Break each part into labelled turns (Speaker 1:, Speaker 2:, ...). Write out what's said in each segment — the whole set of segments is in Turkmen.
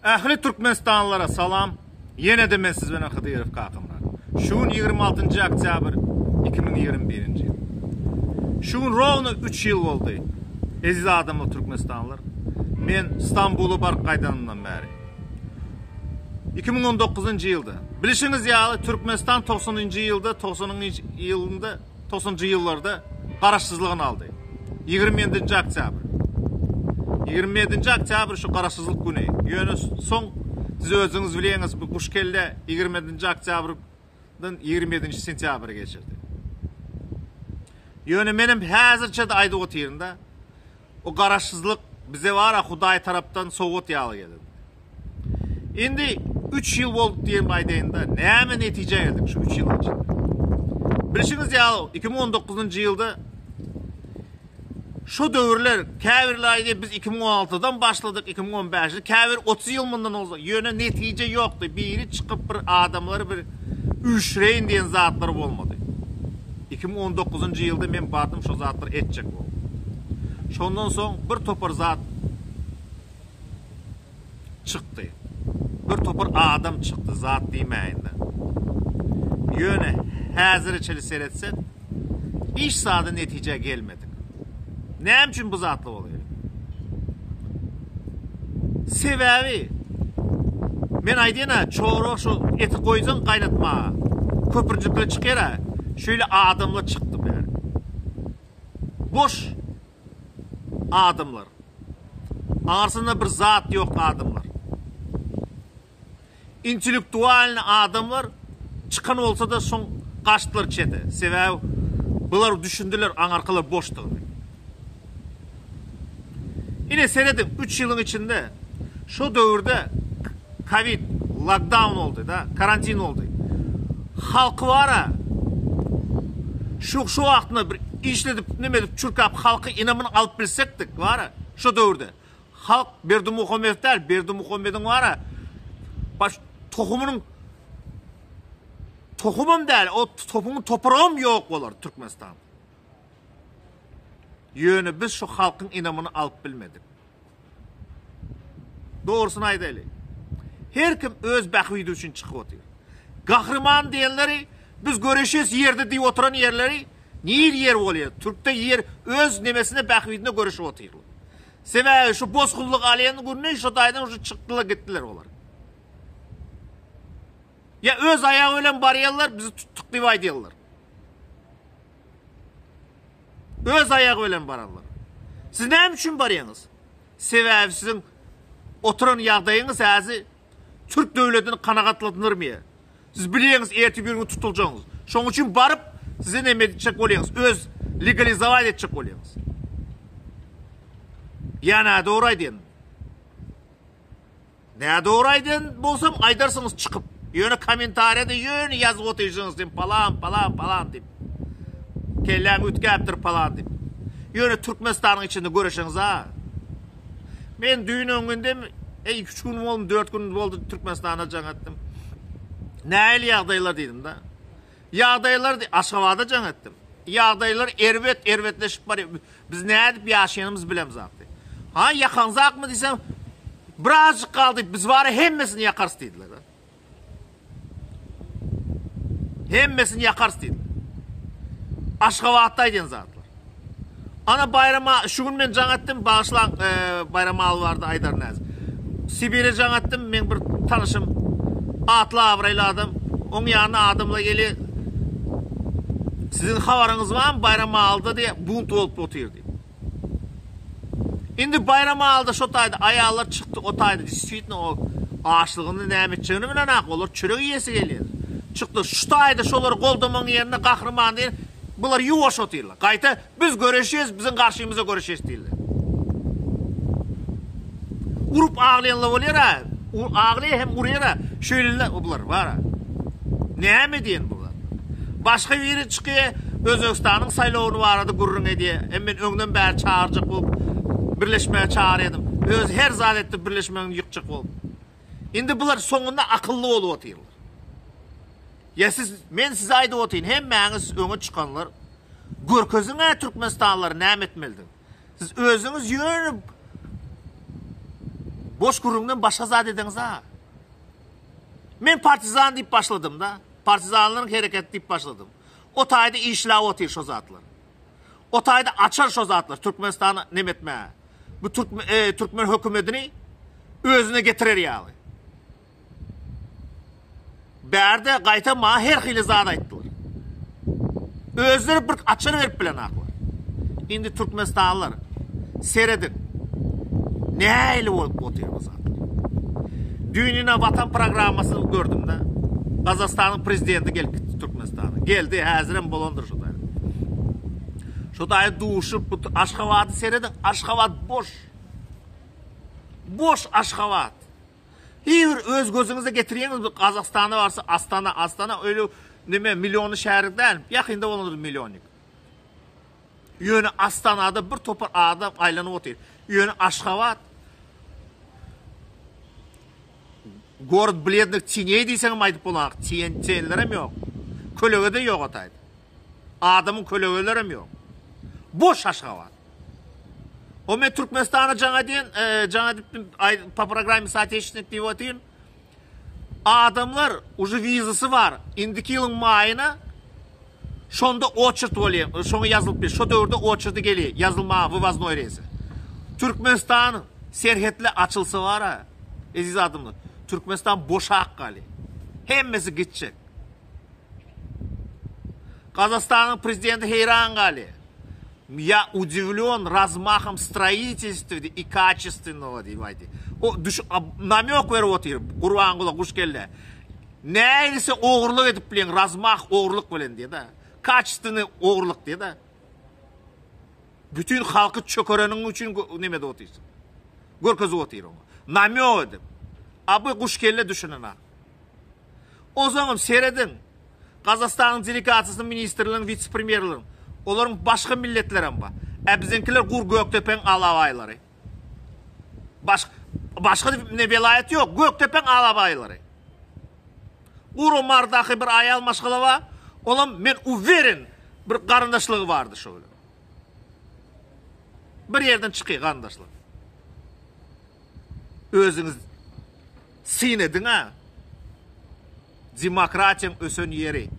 Speaker 1: Ähli Türkmenistanlylara salam. Ýene-de men siz bilen Hydyrow Kakamyrat. Şu gün 26-njy oktýabr 2021-nji ýyl. Şu gün rowno 3 ýyl boldy. Eziz adamlar Türkmenistanlylar. Men Stambula baryp gaýdanymdan bäri. 2019-njy ýylda. Bilşiňiz ýaly Türkmenistan 90-njy ýylda, 90-njy ýylynda Togsanjy ýyllarda garaşsyzlygyny aldy. 27-nji oktýabr. 27-nji oktýabr şu garaşsyzlyk güni. Ýöne soň siz özüňiz bilýäňiz bu guş kelle 27-nji oktýabrdan 27-nji sentýabra geçirdi. Ýöne menem häzirçe-de aýdyp otyryn-da. O garaşsyzlyk bize bar-a Hudaý tarapdan sowgat ýaly geldi. Indi 3 ýyl boldy diýen aýdaýynda näme netijä geldik şu 3 ýylyň içinde? Bilşiňiz ýaly 2019-njy ýylda şu döwürler käbirler aýdýar biz 2016-dan başladyk 2015-de käbir 30 ýyl mundan ozal ýöne netije ýokdy. Biri çykyp bir adamlary bir üýşüreýin diýen zatlar bolmady. 2019-njy ýylda men bardym şo zatlary etjek bolup. Şondan soň bir topar zat çykdy. Bir topar adam çykdy, zat diýmäýin-de. Ýöne häzire çenli seretsek, hiç zada netijä gelmedik. Näme üçin bu zatlar bolýar? Sebäbi men aýdýan-a, çorba şu eti goýsaň gaýnatmaga, köpürjikler çykýar-a, şeýle adamlar çykdy bäri. Boş adamlar. Aňyrsynda bir zat ýok adamlar. Intellektualny adamlar çykan bolsa-da soň gaçdylar çete. Sebäbi bular düşündiler aňarkylar boşdugyny. Ine serediň 3 ýylyň içinde şo döwürde Covid, lockdown boldy da, karantin boldy. Halky bara şu şu wagtynda bir işledip, nime edip çürkäp halky ynamyny alyp bilsekdik bara şo döwürde. Halk Berdimuhamedow däl, Berdimuhamediň bara baş tohumynyň tohumam däl, o tohumyň topragam ýok bolar Türkmenistanda. Ýöne biz şu halkyň ynamyny alyp bilmedik. Dogrusyny aýdaýly. Her kim öz bähbidi üçin çykyp otyr. Gahryman diýenleri biz göreşes ýerde diýip oturan ýerleri nir ýer bolýar? Türkde ýer öz nemesine bähbidine göreşip otyrlar. Sebäbi şu bozgunlyk alýan gününe şu taýdan şu çykdylar gitdiler olar. Ýa öz aýagy bilen barýarlar bizi tutduk diýip aýdýarlar. Öz aýagy bilen baranlar. Siz näme üçin barýaňyz? Sebäbi siziň oturan ýagdaýyňyz häzir türk döwletini kanagatlandyrmaýar. Siz bilýäňiz ertir bir gün tutuljagyňyz. Şonuň üçin baryp size näme etjek bolýaňyz? Öz legalizowat etjek bolýaňyz. Ýa nädogry aýdýan? Nädogry aýdan bolsam aýdarsyňyz çykyp. Ýöne kommentariýada ýöne ýazyp otyrsyňyz sen palan palan palan diýip. Kelläň üýtgäpdir palan diýip. Ýöne Türkmenistanyň içinde göreşeňiz-a. Men düýn öňňündem eý 3 gün boldy, 4 gün boldy Türkmenistana jaň etdim. Nähili ýagdaýlar diýdim-de. Ýagdaýlar Aşgabada jaň etdim. Ýagdaýlar erbet, erbetleşip barýar. Biz nädip ýaşaýanymyzy bilemzok diýdi. Ha, ýakaňzakmy diýsem, birazjyk galdy, biz bara hemmesini ýakarys diýdiler. Hemmesini ýakarys diýdiler. Aşgabatda aýdýan zatlar. Ana Baýrama şu gün men jaň etdim, bagyşlaň, e, Baýram Alwarda aýdar näz. Sibire jaň etdim, meň bir tanyşym atly abraýly adam. Oň ýanyna adamlar gelýär. Siziň habaryňyz barmy Baýram Alda diýe bunt bolup otyr diýip. Indi Baýram Alda şo taýda aýallar çykdy, o taýda действительно o açlygyny näme etjegini bilenak, olar çörek iýesi gelýär. Çykdy, şu taýda şolary goldamagyň ýerine gahryman diýen bular ýuwaş otyrlar. Gaýta Biz göreşýäs, biziň garşymyza göreşýäs diýildi. Urup aglaýanlar bolýar-a, aglaýar hem urýar-a, şeýleler bular bar-a. Näme diýen bular? Başga biri çykýar, Özbegistanyň saýlawyny barada gürrüň edýär. Hem men öňden bäri çagyrjak bolup, birleşmäge çagyrýardym. Özi her zat etdi birleşmegini ýykjak bolup. Indi bular soňunda akylly bolup otyrlar. Ýa siz, men size aýdyp otyryn, hemmäňiz öňe çykanlar, Görkeziň-ä türkmenistanlylara näme etmelidigini. Siz özüňiz ýöne. Boş gürrüňden başga zat edeňiz-a. Men partizan diýip başladym-da. Partizanlaryň hereketi diýip başladym. O taýda işläp otyr şo zatlar. O taýda açar şo zatlar Türkmenistany neme etmäge. Bu türkmen, e, türkmen hökümetini özüne getirer ýaly. Bärde gaýta maňa her hili zat aýtdylar. Özleri bir açar berip bilenaklar. Indi türkmenistanlylar serediň. Nähili bolup otyr bu zatlar. Düýn ine Watan programmasyny gördüm-de. Gazagystanyň prezidenti gelip gitdi Türkmenistana. Geldi, häzirem bolandyr şu taýda. Şu taýda duşup, bu Aşgabady serediň, Aşgabat boş. Boş Aşgabat. Hiý bir öz gözüňize getirýäňiz bu Gazagystana barsa Astana, Astana öýle neme millionly şäher däl, ýakynda bolandyr millionnik. Ýöne Astanada bir topar adam aýlanyp otyr. Ýöne Aşgabat Gorod blednych teneý diýseňem aýdyp bolanok. Ten, tenlerem ýok. Kölege-de ýok o taýda. Adamyň kölegelerem ýok. Boş Aşgabat. O men Türkmenistana jaň edýän, e, jaň edip aý, po programme sootечественник diýip otyryn. Adamlar uje wizasy bar. Indiki ýylyň maýyna şonda oçert bolýar. Şoňa ýazylyp bir. Şo döwürde oçerdi gelýär. Ýazylmaga wywoznoý reýsi. Türkmenistan serhetli açylsa bara, eziz adamlar, Türkmenistan boşak galýar. Hemmesi gitjek. Gazagystanyň prezidenti heýran galýar. Ýa udivlýon razmahom stroitelstwa i kaçestwennogo diýip aýdy. O düş namýok berip otyr Gurbangula guş kelle. Nähili sen ogurlyk edip bileň razmah ogurlyk bilen diýdi. Kaçestwennyý ogurlyk diýdi. Bütün halky çökereniň üçin neme edip otyrsyň. Görkezip otyr oňa. Namýok edip. A bu guş kelle düşünen. Onsoňam serediň, Gazagystanyň delegasiýasynyň ministrleriniň, wise-premýerleriniň, olaryň başga milletlerem bar. Ä biziňkiler gur Gökdepeň alabaýlary. Baş, başga ne welaýat ýok, Gökdepeň alabaýlary. Gur o Mardaky bir aýal maşgala bar, olam men uweren bir garyndaşlygy bardy şo bilen. Bir ýerden çyky garyndaşlyk. Özüňiz syn ediň-ä. Demokratiýaň ösen ýeri.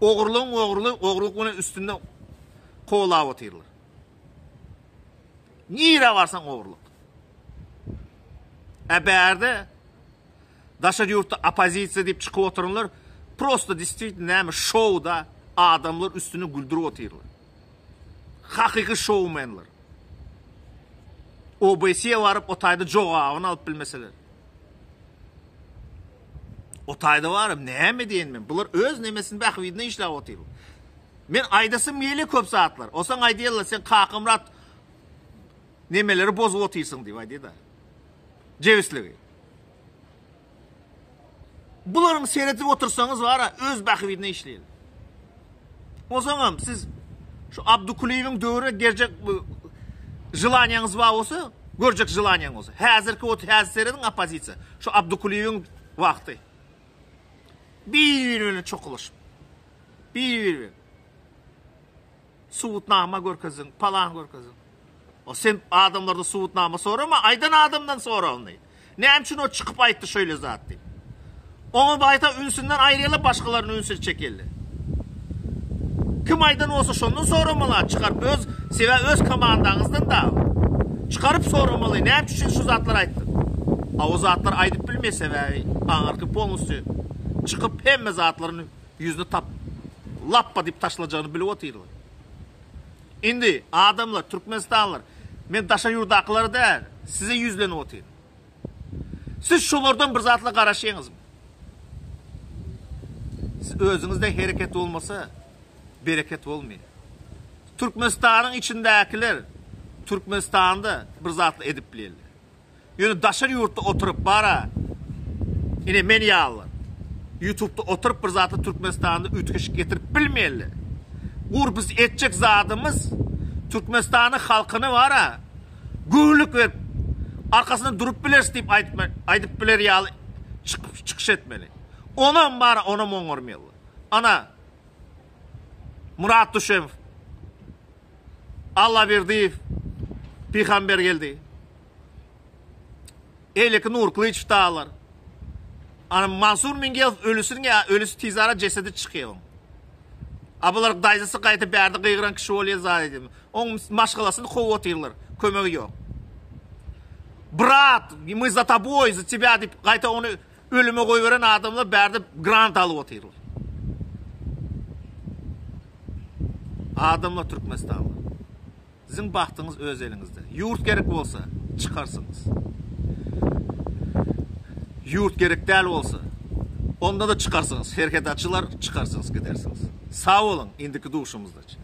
Speaker 1: Ogurlygyň ogurly, ogurlyk bilen üstünde kowlap otyrlar. Nirä barsaň ogurlyk. Ä bärde daşary ýurtda oppozisiýa diýip çykyp oturanlar prosto destvitno näme şouda adamlar üstüne güldürip otyrlar. Hakyky şoumenler. OBSE baryp o taýda jogabyny alyp bilmeseler. O taýda baryp näme diýen men? Bular öz nemesini bähbidine işläp otyr. Men aýdasym gelýär köp zatlar. Osaň aýdýarlar sen Kakamyrat nemeleri bozup otyrsyň diýip aýdýar-da. Jebisligi. Bularyň seredip otursaňyz bara öz bähbidine işleýär. Onsoňam siz şu Abdukulyýewiň döwrüne gerjek želaniýaňyz bar bolsa, görjek želaniýaň bolsa. Häzirki ot häzir serediň oppozisiýa. Şu Abdukulyýewiň wagty. Bir-biri bilen çokulaşyp. Bir-biri bilen. Subutnama görkeziň, palan görkeziň. O sen adamlardan subutnama sorama, aýdan adamdan sora ony. Näme üçin o çykyp aýtdy şeýle zat diýip. Oňa baýta ünsünden aýyrýarlar, başgalaryny ünsüni çekerler. Kim aýdan bolsa şondan soramaly, çykaryp öz, sebäbi öz komandaňyzdan da. Çykaryp soramaly, näme üçin şu zatlary aýtdyň? A o zatlary aýdyp bilmeýär sebäbi aňyrky polnusty çykyp hemme zatlaryny ýüzüne tap lapba diýip taşlajagyny bilip otyrlar. Indi adamlar, türkmenistanlylar, men daşary ýurdakylara däl, size ýüzlenip otyryn. Siz şolardan bir zatla garaşýaňyzmy? Siz özüňizde hereket bolmasa, bereket bolmaýar. Türkmenistanyň içindäkiler Türkmenistanda bir zatla edip bilýärler. Ýöne daşary ýurtda oturyp bara ine men ýalylar ýutubda oturyp bir zatlar Türkmenistanda üýtgeşik getirip bilmeýärler. Gur biz etjek zadymyz Türkmenistanyň halkyny bara göwünlik berip arkasynda durup bileris diýip aýdyp biler ýaly çykyş etmeli. Onam bara onam oňarmaýarlar. Ana Murat Duşemow Allaberdiýew Pygambergeldi. Eýleki Nur Klyçew dagylar. Ana Mansur Mingelow ölüsiniň ýa ölüsi tizara jesedi çykýar oň. A bular daýzasy gaýta bärde gygyran kişi bolýar zat edýär. Oň maşgalasyny kowup otyrlar. Kömegi ýok. Brat, мы za toboý, za тебя diýip gaýta ony ölüme goýberen adamlar bärde grant alyp otyrlar. Adamlar Türkmenistanly. Siziň bagtyňyz öz eliňizde. Ýurt gerek bolsa, çykarsyňyz. Ýurt gerek däl bolsa, onda-da çykarsyňyz. Serhet açylar, çykarsyňyz, gidersiňiz. Sag boluň, indiki duşumyzdaç.